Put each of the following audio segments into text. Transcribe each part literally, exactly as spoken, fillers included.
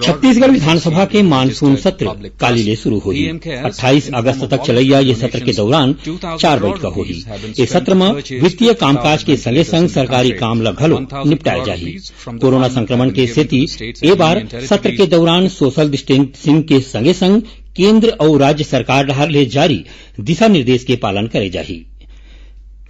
छत्तीसगढ़ विधानसभा के मानसून सत्र काली ले शुरू होही। अट्ठाईस अगस्त तक चलैया ये सत्र के दौरान चार बैठका होही। ये सत्र म वित्तीय कामकाज के संगे संग सरकारी काम ल घलो निपटाए जाही। कोरोना संक्रमण के सेती ए बार सत्र के दौरान सोशल डिस्टेंसिंग के संगे संग केंद्र अउ राज्य सरकार डहार ले जारी दिशा निर्देश के पालन करे जाही।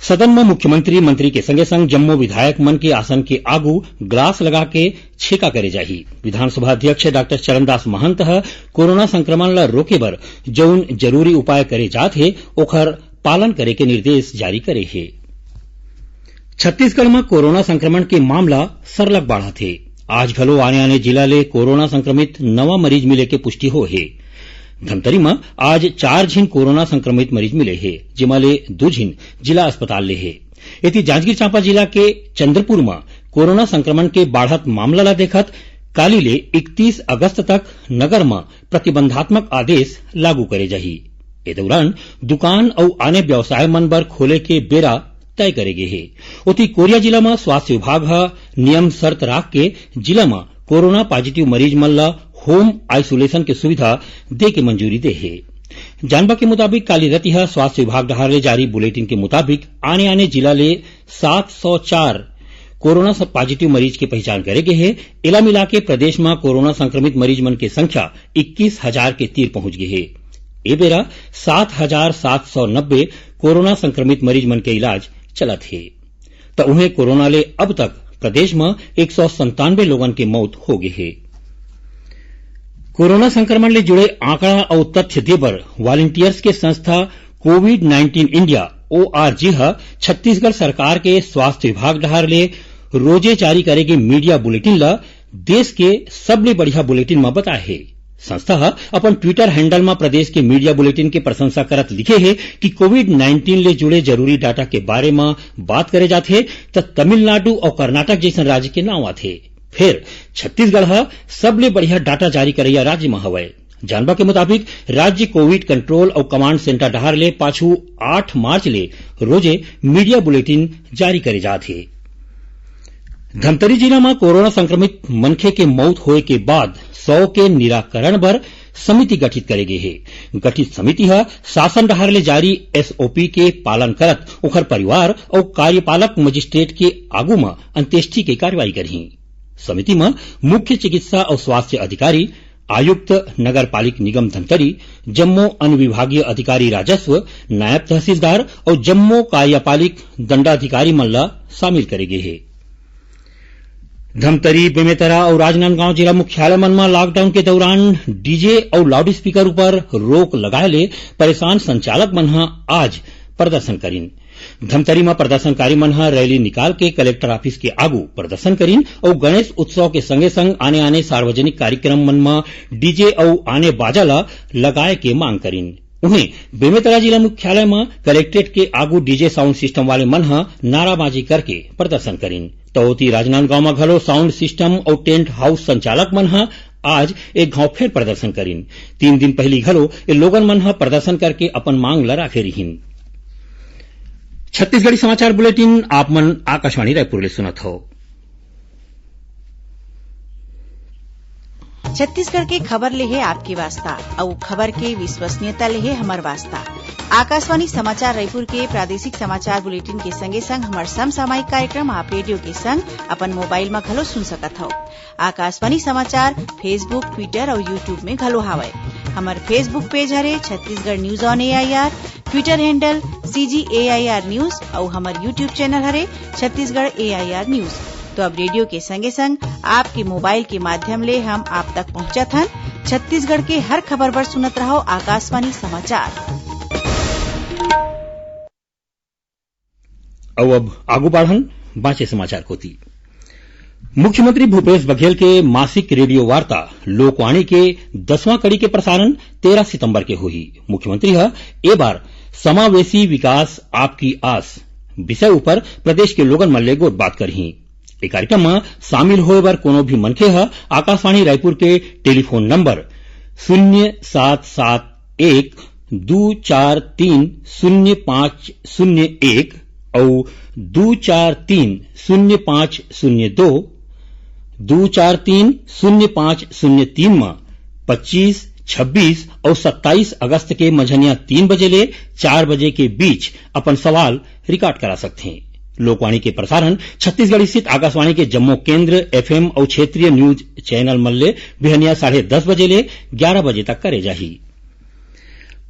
सदन म मुख्यमंत्री, मंत्री के संगे संग जम्मो विधायक मन के आसन के आगू ग्लास लगा के छेका करे जाही। विधानसभा अध्यक्ष डॉक्टर चरणदास महंत ह कोरोना संक्रमण ल रोके बर जउन जरूरी उपाय करे जात हे, ओखर पालन करे के निर्देश जारी करे हे। छत्तीसगढ़ म कोरोना संक्रमण के मामला सरलग बाढ़त हे। आज घलो आने-आने जिला ले कोरोना संक्रमित नवा मरीज मिले के पुष्टि होए हे। धमतरी म आज चार झिन कोरोना संक्रमित मरीज मिले हे, जेमा ले दू झिन जिला अस्पताल ले हे। एती जांजगीर चांपा जिला के चंद्रपुर म कोरोना संक्रमण के बाढ़त मामला ल देखत काली ले इकतीस अगस्त तक नगर म प्रतिबंधात्मक आदेश लागू करे जाही। ए दौरान दुकान अउ आने व्यवसाय मन बर खोले के बेरा तय करे गे हे। ओती कोरिया जिला म स्वास्थ्य विभाग ह नियम शर्त राख के जिला म कोरोना पॉजिटिव मरीज मन ल होम आइसोलेशन के सुविधा दे के मंजूरी दे हे। जानबा के मुताबिक काली रतिहा स्वास्थ्य विभाग डहार ले जारी बुलेटिन के मुताबिक आने-आने जिला ले सात सौ चार कोरोना स-, पॉजिटिव मरीज के पहिचान करे गे हे। एला मिलाके प्रदेश म कोरोना संक्रमित मरीज मन के संख्या इक्कीस हजार के तीर पहुंच गे हे। ए बेरा सात हजार सात सौ नब्बे कोरोना संक्रमित मरीज मन के इलाज चलत हे। त उहें कोरोना ले अब तक प्रदेश म एक सौ संतानबे लोगन के मौत हो गे हे। कोरोना संक्रमण ले जुड़े आंकड़ा अउ तथ्य दे बर वॉलंटियर्स के संस्था कोविड नाइनटीन इंडिया, ओआरजी, ह छत्तीसगढ़ सरकार के स्वास्थ्य विभाग डहार ले रोजे जारी करे गे मीडिया बुलेटिन ल देश के सबले बढ़िया बुलेटिन म बताए हे। संस्था ह अपन ट्विटर हैंडल म प्रदेश के मीडिया बुलेटिन के प्रशंसा करत लिखे हे कि कोविड नाइनटीन ले जुड़े जरूरी डाटा के बारे म बात करे जाथे, त तमिलनाडु अउ कर्नाटक जइसन राज्य के नांव आथे। फेर छत्तीसगढ़ ह सबले बढ़िया डाटा जारी करइया राज्य म हवय। जानबा के मुताबिक, राज्य कोविड कंट्रोल अउ कमांड सेंटर डहार ले पाछू आठ मार्च ले रोजे मीडिया बुलेटिन जारी करे जात हे। धमतरी जिला म कोरोना संक्रमित मनखे के मउत होए के बाद शव के निराकरण बर समिति गठित करे गे हे। गठित समिति ह शासन डहार ले जारी एसओपी के पालन करत ओखर परिवार अउ कार्यपालक मजिस्ट्रेट के आगू म अंत्येष्टि के कार्रवाई करही। समिति म मुख्य चिकित्सा अउ स्वास्थ्य अधिकारी, आयुक्त नगर पालिक निगम धमतरी, जम्मो अनुविभागीय अधिकारी राजस्व, नायब तहसीलदार अउ जम्मो कार्यपालिक दंडाधिकारी मन ल शामिल करे गे हे। धमतरी, बेमेतरा अउ राजनांदगांव जिला मुख्यालय मन म लॉकडाउन के दौरान डीजे अउ लाउडस्पीकर ऊपर रोक लगाए ले परेशान संचालक मन ह आज प्रदर्शन करिन। धमतरी म प्रदर्शनकारी मन ह रैली निकाल के कलेक्टर ऑफिस के आगू प्रदर्शन करिन अउ गणेश उत्सव के संगे संग आने-आने सार्वजनिक कार्यक्रम मन म डीजे अउ आने बाजा ल लगाए के मांग करिन। उहें, बेमेतरा जिला मुख्यालय म कलेक्ट्रेट के आगू डीजे साउंड सिस्टम वाले मन ह नाराबाजी करके प्रदर्शन करिन। त ओती राजनांदगांव म घलो साउंड सिस्टम अउ टेंट हाउस संचालक मन ह आज एक घांव फेर प्रदर्शन करिन। तीन दिन पहिली घलो ए लोगन मन ह प्रदर्शन करके अपन मांग ल राखे रिहिन। छत्तीसगढ़ी समाचार बुलेटिन आप मन आकाशवाणी रायपुर ले सुनत हव। छत्तीसगढ़ के खबर ले हे आपके वास्ता, अउ खबर के विश्वसनीयता ले हे हमर वास्ता। आकाशवाणी समाचार रायपुर के प्रादेशिक समाचार बुलेटिन के संगे संग हमर समसामयिक कार्यक्रम आप रेडियो के संग अपन मोबाइल म घलो सुन सकत हव। आकाशवाणी समाचार Facebook, Twitter अउ YouTube में घलो हावय। हमर Facebook पेज हरे Chhattisgarh news on AIR, Twitter handle CG AIR news अउ हमर YouTube चैनल हरे छत्तीसगढ़ एआईआर न्यूज। तो अब रेडियो के संगे संग आपके मोबाइल के माध्यम ले हम आप तक पहुंचत हन। छत्तीसगढ़ के हर खबर बर सुनत रहव आकाशवाणी समाचार। अउ अब आगू बाढ़न बांचे समाचार कोती। मुख्यमंत्री भूपेश बघेल के मासिक रेडियो वार्ता लोकवाणी के दसवां कड़ी के प्रसारण तेरह सितंबर के होही। मुख्यमंत्री ह ए बार समावेशी विकास आपकी आस विषय ऊपर प्रदेश के लोगन मन ले गोठबात करही। ए कार्यक्रम म शामिल होए बर कोनो भी मनखे ह आकाशवाणी रायपुर के टेलीफोन नंबर शून्य सात सात एक दू चार तीन शून्य पाँच शून्य एक अउ दू चार तीन शून्य पाँच शून्य दो, दू चार तीन शून्य पाँच शून्य तीन म पच्चीस, छब्बीस अउ सत्ताईस अगस्त के मंझनिया तीन बजे ले चार बजे के बीच अपन सवाल रिकॉर्ड करा सकथें। लोकवाणी के प्रसारण छत्तीसगढ़ स्थित आकाशवाणी के जम्मो केंद्र, एफएम अउ क्षेत्रीय न्यूज चैनल मन ले बिहनिया साढ़े दस बजे ले ग्यारह बजे तक करे जाही।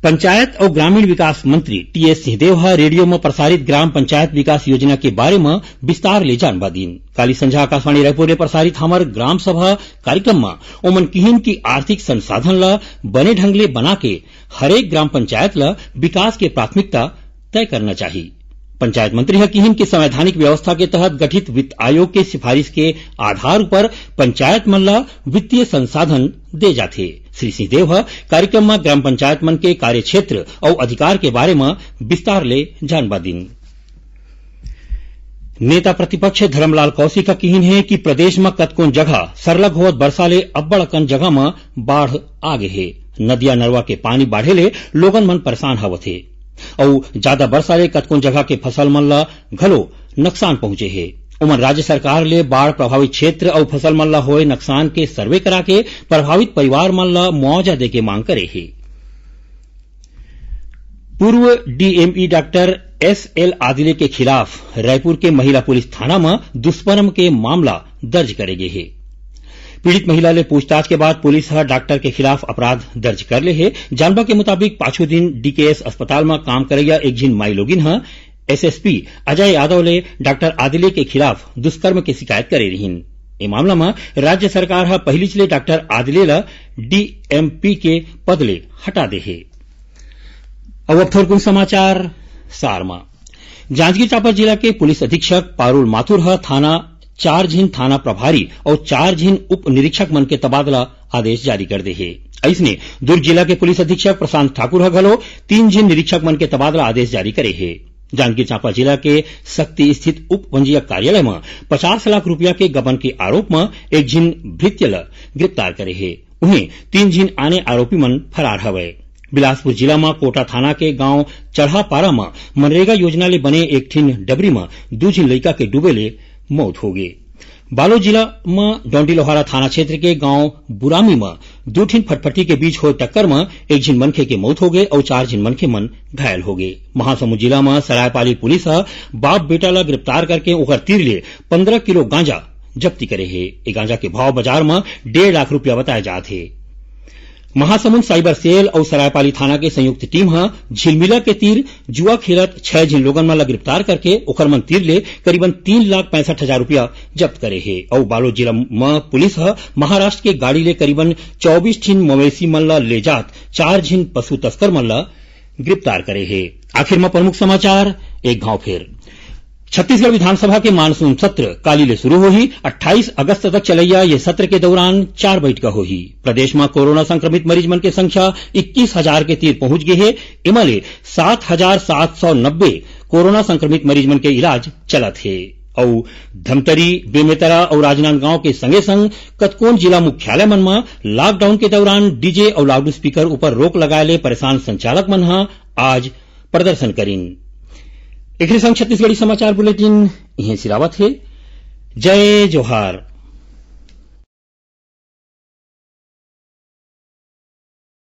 पंचायत अउ ग्रामीण विकास मंत्री टीएस सिंहदेव ह रेडियो म प्रसारित ग्राम पंचायत विकास योजना के बारे म विस्तार ले जानबा दीन। काली संझा आकाशवाणी रायपुर ले प्रसारित हमर ग्राम सभा कार्यक्रम म ओमन किहिन कि आर्थिक संसाधन ल बने ढंग ले बना के हरेक ग्राम पंचायत ल विकास के प्राथमिकता तय करना चाही। पंचायत मंत्री ह किहिन कि संवैधानिक व्यवस्था के तहत गठित वित्त आयोग के सिफारिश के आधार उपर पंचायत मन ल वित्तीय संसाधन दे जाथे। श्री सिंहदेव ह कार्यक्रम म ग्राम पंचायत मन के कार्यक्षेत्र अउ अधिकार के बारे म विस्तार ले जानबा दीन। नेता प्रतिपक्ष धर्मलाल कौशिक ह किहिन हे कि प्रदेश म कतकोन जगह सरलग होवत बरसा ले अब्बड़ अकन जगह म बाढ़ आ गे हे। नदिया नरवा के पानी बाढ़े ले लोगन मन परेशान होवत हे अउ जादा बरसा ले कतकोन जगह के फसल मन ल घलो नुकसान पहुंचे हे। ओमन राज्य सरकार ले बाढ़ प्रभावित क्षेत्र अउ फसल मन ल होए नुकसान के सर्वे करा के प्रभावित परिवार मन ल मुआवजा दे के मांग करे हे। पूर्व डीएमई डॉक्टर एसएल आदिले के खिलाफ रायपुर के महिला पुलिस थाना म दुष्कर्म के मामला दर्ज करे गे हे। पीड़ित महिला ले पूछताछ के बाद पुलिस ह डॉक्टर के खिलाफ अपराध दर्ज कर ले हे। जानबा के मुताबिक, पाछू दिन डीकेएस अस्पताल म काम करइया एक झिन माईलोगिन ह एसएसपी अजय यादव ले डॉक्टर आदिले के खिलाफ दुष्कर्म के शिकायत करे रिहिन। ए मामला म राज्य सरकार ह पहिलीच ले डॉक्टर आदिले ल डीएमपी के पद ले हटा दे हे। अउ अब थोरकुन समाचार सार म। जांजगीर चांपा जिला के पुलिस अधीक्षक पारुल माथुर ह थाना, चार झिन थाना प्रभारी अउ चार झिन उप निरीक्षक मन के तबादला आदेश जारी कर दे हे। अइसने दुर्ग जिला के पुलिस अधीक्षक प्रशांत ठाकुर ह घलो तीन झिन निरीक्षक मन के तबादला आदेश जारी करे हे। जांजगीर चांपा जिला के सक्ती स्थित उप पंजीयक कार्यालय म पचास लाख रुपया के गबन के आरोप म एक झिन भृत्य ल गिरफ्तार करे हे। उहें, तीन झिन आने आरोपी मन फरार हवय। बिलासपुर जिला म कोटा थाना के गांव चढ़ापारा म मनरेगा योजना ले बने एक ठिन डबरी म दू झिन लइका के डूबे ले मौत हो गे। बालोद जिला म डौंडीलोहारा थाना क्षेत्र के गांव बुरामी म दू ठिन फटफटी के बीच होए टक्कर म एक झिन मनखे के मौत हो गे अउ चार झिन मनखे मन घायल हो गे। महासमुंद जिला म सरायपाली पुलिस ह बाप बेटा ल गिरफ्तार करके ओकर तीर ले पंद्रह किलो गांजा जब्ती करे हे। ए गांजा के भाव बाजार म डेढ़ लाख रुपया बताए जात हे। महासमुंद साइबर सेल अउ सरायपाली थाना के संयुक्त टीम ह झिलमिला के तीर जुआ खेलत छह झिन लोगन मन ल गिरफ्तार करके ओखर मन तीर ले करीबन तीन लाख पैंसठ हजार रुपया जब्त करे हे अउ बालोद जिला म पुलिस ह महाराष्ट्र के गाड़ी ले करीबन चौबीस ठिन मवेशी मन ल ले जात चार झिन पशु तस्कर मन ल गिरफ्तार करे हे। आखिर म प्रमुख समाचार एक घाव फेर। छत्तीसगढ़ विधानसभा के मानसून सत्र काली ले शुरू होही। अट्ठाईस अगस्त तक चलैया ये सत्र के दौरान चार बैठका होही। प्रदेश म कोरोना संक्रमित मरीज मन के संख्या इक्कीस हजार के तीर पहुंच गे हे। एमा ले सात हजार सात सौ नब्बे कोरोना संक्रमित मरीज मन के इलाज चलत हे। अउ धमतरी, बेमेतरा अउ राजनांदगांव के संगे संग कतकोन जिला मुख्यालय मन म लॉकडाउन के दौरान डीजे अउ लाउडस्पीकर ऊपर रोक लगाए ले परेशान संचालक मन ह आज प्रदर्शन करिन। एकरे संग छत्तीसगढ़ी समाचार बुलेटिन इहें सिरावत हे। जय जोहार।